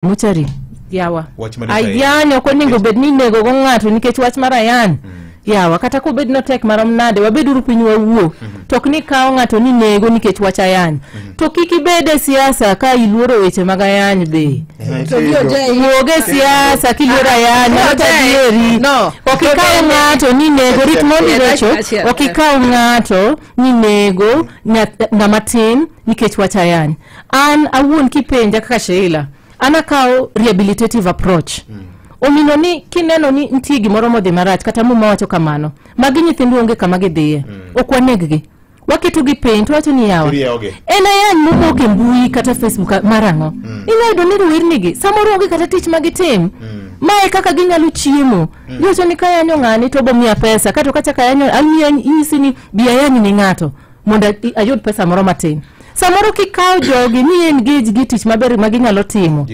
Mochari yawa. Wach mar ayany. Ayany ok onego bed ni inego go ng'ato nikech wach mar ayany. Yawa, kata kobed notek marom nade, wabeduru piny wawuo. To ok ni kawo ng'ato ni nego nikech wach ayany. To kik ibed e siasa ka iluoro weche mag ayany be. To gi Ojei. Wuog e siasa kiluoro ayany, mano to adieri. No. Ok ikaw ng'ato ni nego, rit mondi Recho, Achiel. ok ikaw ng'ato ni nego ng'ama tin nikech wach ayany. An awuon kipenja kaka Sheila, an akawo rehabilitative approach. Omino ni kineno ni nitie gimoro modhi marach, kata Muma wacho kamano, magi nyithindo onge kama gidhiye, ok waneg-gi, waketogi piny to wacho ni yawa, Irieyogi. En ayany mowuok e mbui kata Facebook mar ang'o? Inyalo yudo ni rowernigi samoro onge kata tich ma gitim, mae kaka ginyalo chiemo. Iwacho ni kayanyo ng'ani to obo miya pesa, kato kachako ayanyo amiya, inyisi ni bi ayany ni ng'ato mondo ayud pesa moro matin. Samoro kikawo jogi ni engage gi tich maber ma ginyalo timo.